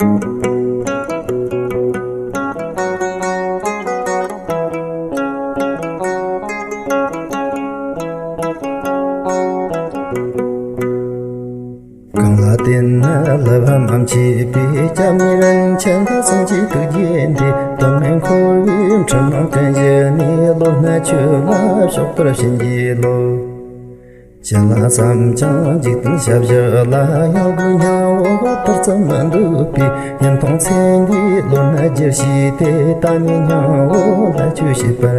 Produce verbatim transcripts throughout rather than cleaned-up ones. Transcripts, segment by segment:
གང་ལ་བརྟེན་ན་བསླུ་བ་མ་མཆིས་པའི། སྐྱབས་གནས་རིན་ཆེན་སེམས་ཀྱི་ཐུགས་རྗེ་འདི། དོན་མེད་འཁོར་བའི་འཁྲུལ་སྣང་ཀུན་ཞི་ནས། བློ་སྣ་ཆོས་ལ་ཕྱོགས་བསྡུར་བྱིན་གྱིས་རློབས། ཅི་ལ་བསམ་ཀྱང་འཇིག་རྟེན་ཞབས་ཞུ་ལ། ཡང་སྒོས་སྙིང་པོ་ཐར་ཙམ་མི་འདོད་པའི། ཉན་མཐོང་སེམས་འདིའི་བློ་སྣ་བསྒྱུར་བྱས་ཏེ། ད་ནི་སྙིང་པོ་ལ་ཆོས་བྱེད་པར་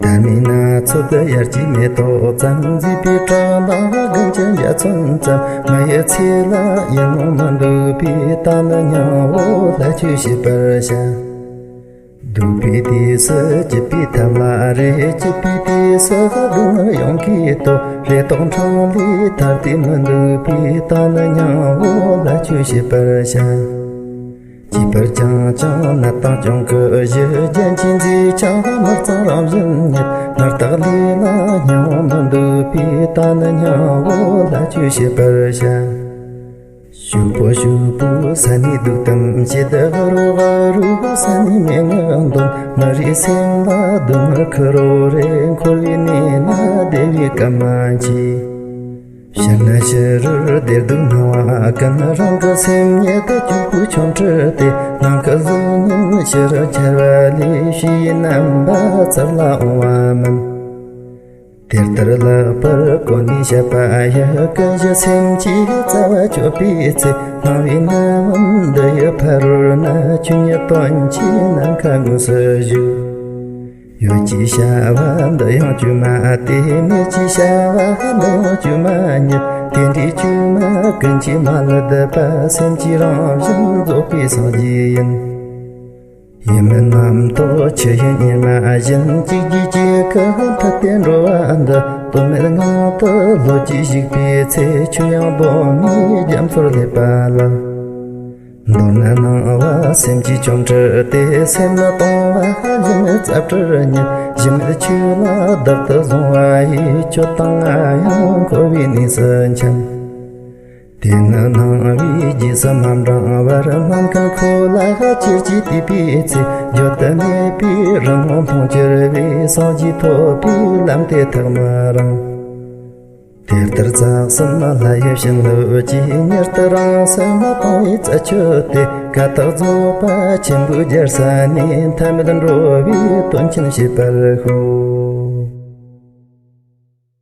བྱ། ད་མིན་ན་ཚོད་དུ་ཡར་གྱི་མེ་ཏོག་ཙམ། མཛེས་པའི་བྲག་ལ་རྒུན་ཆང་བརྒྱ་ཚོན་ཙམ། མི་ཡི་ཚེ་ལ་ཡིད་སྨོན་མི་འདོད་པའི། ད་ནི་སྙིང་པོ་ལ་ཆོས་བྱེད་པར་བྱ། སྡུག་པའི་དུས་སུ་སྐྱིད་པའི་ཐབས་ལ་རེ། སྐྱིད་པའི་དུས་སུ་སྡུག་བསྔལ་ཡོངས་གིས་ལྟོས། རེ་དོགས་འཕྲང་ལས་ཐར་ཏེ་མི་འདོད་པའི། ད་ནི་སྙིང་པོ་ལ་ཆོས་བྱེད་པར་བྱ། སྐྱིད་པར་བསྐྱངས་ཀྱང་ནད་དང་གྱོང་གུད་བཞི། རྒྱན་གྱིས་མཛེས་ཀྱང་མི་གཙང་རང་བཞིན་ཉིད། ནོར་བདག་ལས་ལ་སྙིང་པོ་མི་འདོད་པའི། ད་ནི་སྙིང་པོ་ལ་ཆོས་བྱེད་པར་བྱ། ཕྱུག་པོ་ཕྱུག་པོའི་ས་ནས་སྡུག་གཏམ་བཤད། དགའ་རོགས་དགའ་རོགས་ས་ནས་མན་ངག་འདོན། མི་རེའི་སེམས་ལ་སྡུག་བསྔལ་ཁུར་རོགས་རེད། འཁོར་བའི་གནས་ན་བདེ་བའི་སྐར་མ་མཆིས། ཕྱིར་ན་ཕྱི་རོལ་བདེ་སྡུག་སྣང་བ་ཀུན། རང་གི་སེམས་ཉིད་དུ་སྐྱུག་པོའི་ཆོ་འཕྲུལ་ཏེ། ནམ་མཁའི་གཟུགས་བརྙན་ཕྱི་རུ་འཆར་བ་ལས། ཕྱི་ཡི་རྣམ་པ་རྩལ་ལ་འོང་བ་མིན། དེ་ལྟར་ལེགས་པར་གོ་ནས་བཤད་པ་ཡི། ཀུན་གཞི་སེམས་ཀྱི་རྩ་བ་གཅོད་པའི་ཚེ། སྣང་བའི་རྣམ་འདི་ཡི་ཕ་རོལ་ན། ཆོས་ཉིད་དོན་གྱི་ནམ་མཁའ་དངོས་སུ་བཞུགས། ཡོད་ཅེས་བྱ་བ་འདི་ཡང་བཅོས་མ་སྟེ། མེད་ཅེས་བྱ་བ་འདི་ཡང་བཅོས་མ་ཉིད། དེ་འདྲའི་བཅོས་མ་ཀུན་གྱིས་མ་བསླུ་བ། སེམས་ཀྱི་རང་བཞིན་རྫོགས་པའི་སངས་རྒྱས་ཡིན། ཡིད་མིན་རྣམ་རྟོག་ཆུ་ཡི་གཉེར་མ་བཞིན། གཅིག་གིས་གཅིག་གི་མཐུད་དེ་འགྲོ་བ་འདི། དོན་མེད་ངང་དུ་ལྷོད་ཀྱིས་བཞུགས་པའི་ཚེ། ཆོས་དབྱིངས་གདོད་མའི་རྒྱ་མཚོར་སླེབས་པ་ལ། མདོར་ན་སྣང་བ་སེམས་ཀྱི་ཆོ་འཕྲུལ་ཏེ། སེམས་ནི་སྟོང་པ་གཞི་མེད་རྩལ་སྤྲུལ་ཉིད། གཞི་མེད་ཆོས་ལ་བདག་ཏུ་བཟུང་བ་ཡིས། ཁྱོད་དང་ང་ཡང་འཁོར་བའི་གནས་སུ་འཁྱམས། དེ་ནི་སྣང་བའི་རྗེས་སུ་མ་འབྲང་བར། སྣང་མཁན་ཁོ་ལ་ཅེར་གྱིས་བལྟས་པའི་ཚེ། བརྗོད་དུ་མེད་པའི་རང་ངོ་མཐོང་གྱུར་པའི། སངས་རྒྱས་ཐོབ་པའི་ལམ་དེ་ཐག་མི་རིང་། དེ་ལྟར་རྩ་གསུམ་ལྷ་ཡི་བྱིན་རླབས་ཀྱིས། མྱུར་དུ་རང་སེམས་སྟོང་པའི་རྩལ་ཆོད་དེ། ཀ་དག་རྫོགས་པ་ཆེན་པོའི་རྒྱལ་ས་ནས། ཐ་མལ་འགྲོ་བའི་དོན་ཆེན་བྱེད་པར་ཤོག།